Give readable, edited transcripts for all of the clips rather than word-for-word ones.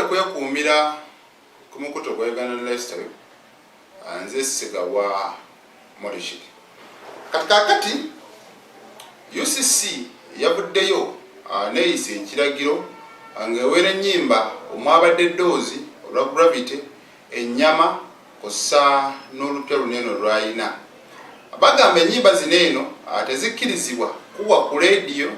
Mwebale kwekuumira ku mukutu ogwa Uganda Lifestyle. Nze Segawa Morishid. Kati kakati UCC yavuddeyo neeyisa ekiragiro ng'ewera ennyimba omwabadde eddoozi olwa Gravity, ennyama kw'ossa n'olupya luno eno lw'ayina. Bagamba ennyimba zino eno tezikkirizibwa kuwa ku leediyo,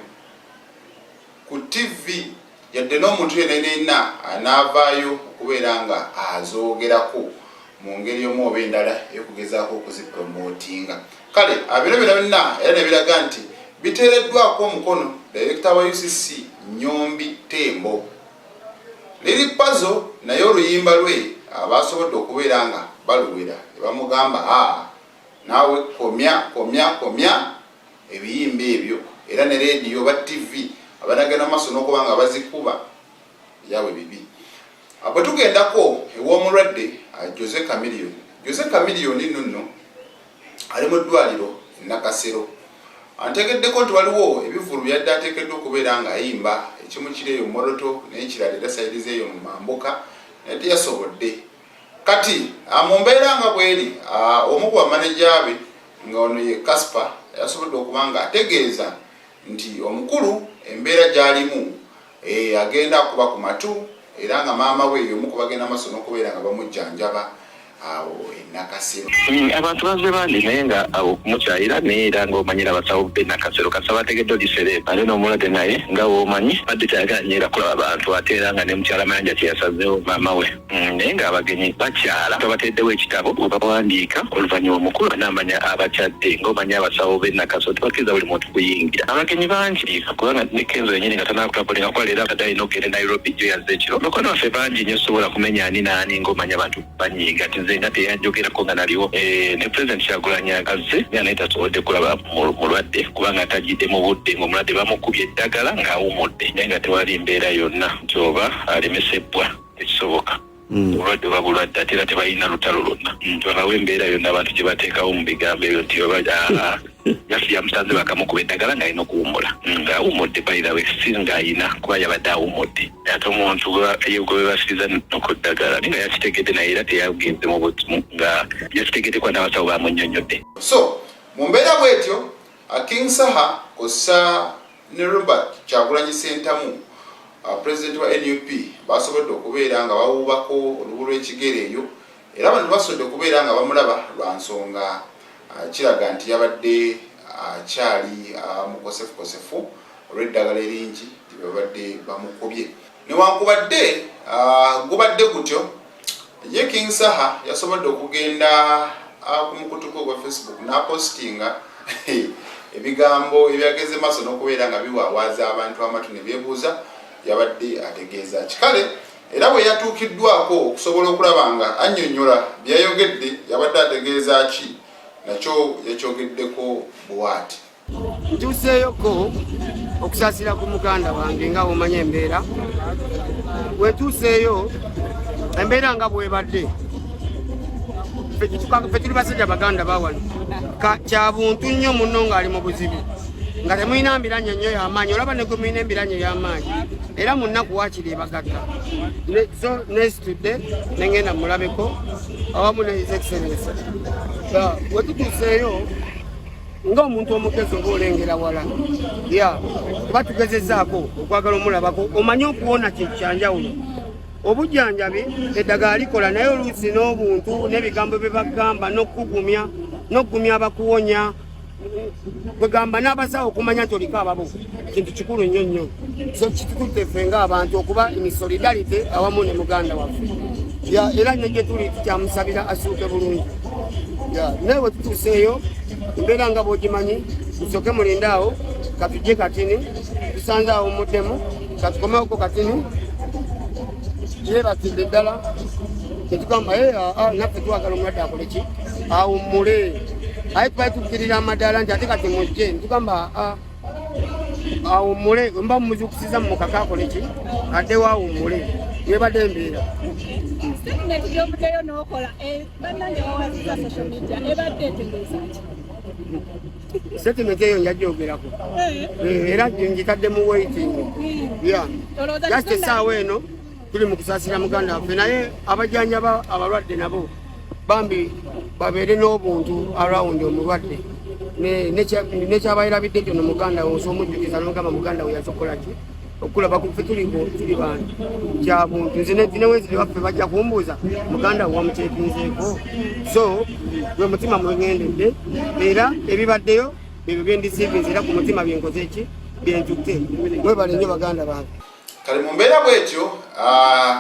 ku TV, yadde n'omuntu yenna yenna anaavaayo okubeera nga azoogerako mu ngeri omu oba endala ey'okugezaako okuzipromotinga. Kale bino byonna byonna era ne biraga nti biteereddwako omukono dayirekita wa UCC, Nyombi Tembo. Lil Pazo naye oluyimba lwe basobodde okubeera nga baluwera ne bamugamba, "Aa, naawe komya, komya, komya ebiyimba ebyo." Era ne leediyo oba TV abanagenda mu maaso n'okuba nga bazikuba byabwe bibi. Bwe tugendako ew'omulwadde Jose Chameleone, Jose Chameleone nno nno ali mu ddwaliro Nakasero. Antegeddeko nti waliwo ebivvulu byadde ateekeddwa okubeera ng'ayimba, ekimu kiri eyo Moroto n'ekirala era side z'eyo mu Mambuka, naye teyasobodde. Kati mu mbeera nga bweri, omu ku bamaneja be nga ono ye Casper yasobodde okuba nga ategeeza nti omukulu embeera gy'alimu agenda akuba ku matu, era nga maama we y'omu ku bagenda maaso n'okubeera nga bamujjanjaba awo e Nakasero. Abantu bazze bangi naye nga okumukyayira, naye era ng'omanyira abasawo b'e Nakasero kasa bategedde olisereeba, ate n'omulwadde naye nga w'omanyi badde tayagala nnyo era kulaba bantu, ate era nga ne mukyala Mayanja kye yasazeewo maama we. Naye ng'abagenyi bakyala babateeddewo ekitabo we bawandiika, oluvannyuma omukulu anaamanya abakyadde. Ng'omanyi abasawo b'e Nakasero tebakkiriza buli muntu kuyingira. Abagenyi bangi kubanga ne Kenzo yennyini nga tanakutravelinga kuba leero abadde alina okugenda e Nairobi, jo yazze ekiro. Bakwano baffe bangi nnyo, sobola kumenya ani n'ani. Ng'omanyi abantu banyiiga nti nze nga teyanjogerako nga naliwo. Ne President Kyagulanyi azze nga naye tasobodde kulaba mulwadde kubanga tajjidde mu budde ng'omulwadde bamukubye eddagala ng'awummudde, naye nga tewali mbeera yonna nti oba alemesebbwa. Tekisoboka. Obulwadde oba bulwadde, ate era tebalina lutalo lwonna tebabawa embeera yonna abantu gye bateekawo mu bigambo ebyo nti oba jasi yamusanze bakamukuba eddagala ng'alina okuwummula, ng'awummudde. By the way, si ng'ayina kuba yabadde awummudde, ate omuntu gwe bebasiriza noku ddagala naye nga yakitegedde, naye era teyagenze mu buzimu nga yakitegedde kuba n'abasawo bamunnyonnyodde. So mu mbeera bw'etyo, King Saha kw'ossa ne Robert Kyagulanyi Sentamu, president wa NUP, basobodde okubeera nga bawuubako olubu lw'ekigere eyo, era bano basobodde okubeera nga bamulaba lwa nsonga kiraga nti yabadde akyali mukosefukosefu olw'eddagala eringi lyebabadde bamukubye. Newankubadde gubadde gutyo, ye King Saha yasobodde okugenda ku mukutu gwe ogwa Facebook n'apostinga ebigambo ebyageze maaso n'okubeera nga biwaawaaza abantu amatu ne beebuuza yabadde ategeeza ki. Kale era bwe yatuukiddwako okusobola okulaba nga annyonnyola byayogedde yabadde ategeeza ki, nakyo yakyogeddeko bw'ati. Ntuuseeyoko okusaasira ku muganda wange. Nga bwomanya embeera, wentuuseeyo embeera nga bwebadde, ffe tuli basajja baganda bawano. Kya buntu nnyo muno ng'ali mu buzibu nga temulina mbiranye nnyo y'amaanyi, olaba ne gwe mulina embiranye ey'amaanyi era mu nnaku waakiri ebagatta. So nesitudde nengenda mulabeko awamu ne His Excellence. Wetutuuseeyo, ng'omuntu omugezi oba olengera wala ya kuba tugezezaako okwagala omulabako, omanye okuwona kintu kyanjawulo. Obujjanjabi eddagala likola, naye oluusi n'obuntu n'ebigambo bye bagamba n'okugumya n'okugumya abakuwonya, kwegamba n'abasawo okumanya nti oliko ababo, kintu kikulu nnyo nnyo. So kitukutte ffe ng'abantu okuba in solidarity awamu ne muganda waffe. Ya, era ne gye tuli tukyamusabira asuuke bulungi. Ya, naye bwe tutuuseeyo embeera nga bw'ogimanyi, musooke mulinde awo katujje katini, tusanze awummuddemu, katukomewoko katini yeebakidde ddala, netugamba, "Eh, naffe twagala omulwadde akole ki, awummule." Aye tubali tukkirira amadaala nti ate kati mujje, netugamba, "Ah, awummule." Mba mumuzukusiza mumukaka akole ki, addewo awummule. Yebadde embeera. Statement gy'ovuddeyo n'okola, bannange bawaziza social media, ebadde etegeeza ki? Statement eyo njagyogerako. Era ngitadde mu waiting ya Olowooza just kitonda- essaawa eno. Tuli mu kusaasira muganda waffe, naye abajjanjaba abalwadde nabo bambi babeere n'obuntu around omulwadde. Nekyabayerabidde nti ono muganda we, osobola omujjukiza nomugamba muganda we yasokola ki okulaba ku ffe tuli tuli bantu kya buntu. Nze newenzire waffe bajja kumbuuza muganda we wamukyepinzeeko, so gwe mutima mweŋŋendedde era ebibaddeyo byebyo byendisiivinze era ku mutima byenkoze ki byentutte. Mwebale nnyo baganda bange. Kale mu mbeera bwetyo,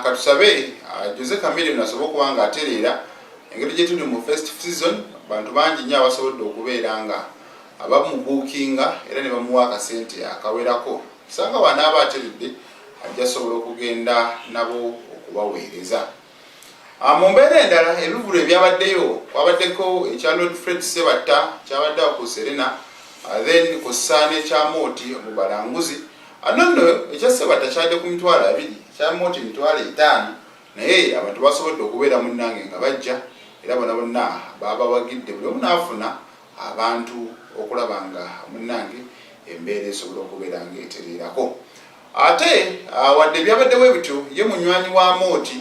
katusabe Jose Chameleone asobole okuba nga atereera. Engeri gye tuli mu festive season, bantu bangi nnyo abasobodde okubeera nga abamubuukinga era ne bamuwa akasente akawerako. Sanga wanaaba ateredde ajja sobola okugenda nabo okubaweereza. Mu mbeera endala, ebivulu ebyabaddeyo kwabaddeko ekya Lord Fred Sebatta kyabadde awo ku Serena, then kw'ossa n'ekya Mooti mu Balanguzi. Nno ekya Sebatta kyadde ku 20,000, ekya Mooti 50,000, naye abantu basobodde okubeera munnange nga bajja era bona bonna babawagidde, buli omu n'afuna abantu okulaba nga munnange embeera esobola okubeera ng'etereerako. Ate wadde byabaddewo ebityo, ye munywanyi wa Mooti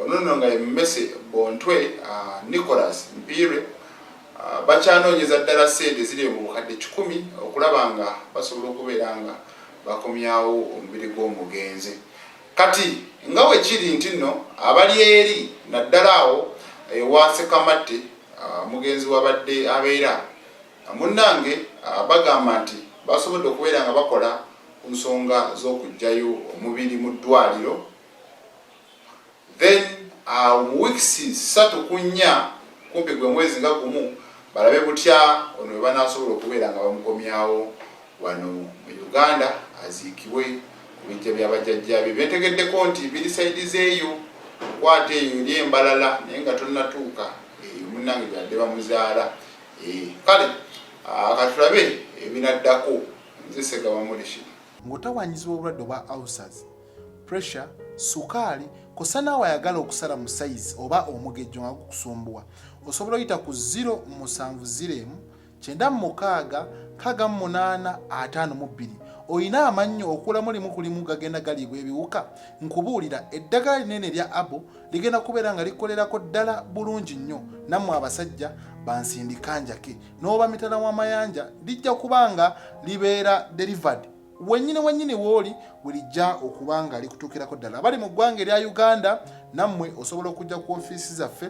ono nno nga ye Mmese Bontwe, Nicholas Mpiire, bakyanoonyeza ddala ssente ziri mu 100,000 okulaba nga basobola okubeera nga bakomyawo omubiri gw'omugenzi. Kati nga we kiri nti nno abali eri naddala awo ewa Ssekamatte omugenzi wabadde abeera, munnange bagamba nti basobodde okubeera nga bakola ku nsonga z'okuggyayo omubiri mu ddwaliro, then awo mu weeks 3 ku 4, kumpi gwe mwezi nga gumu, balabe butya ono bwe banaasobola okubeera nga bamukomyawo wano mu Uganda aziikibwe ku bijja bya bajjajjaabe. Byentegeddeko nti biri side z'eyo kwata eyo eri embalala, naye nga tonnatuuka eyo munnange gyadde bamuzaala. Kale katulabe ebinaddako. Nze Segawa Mulishiri. Ng'otawaanyizibwa obulwadde obwa ulcers, pressure, sukaali, kosa naawe ayagala okusala mu sayizi oba omugejjo nga gukusumbuwa, osobola oyita ku 070 96 68 52. Olina amannyo okuulamu limu ku limu gagenda galiibwa ebiwuka? Nkubuulira, eddagala linene erya abo ligenda kubeera nga likolerako ddala bulungi nnyo. Nammwe abasajja bansindika njake n'oba mitala w'amayanja, lijja kuba nga libeera delivered wennyini wennyini wooli welijja okuba nga likutuukirako ddala. Abali mu ggwanga erya Uganda, nammwe osobola okujja ku ofiisi zaffe.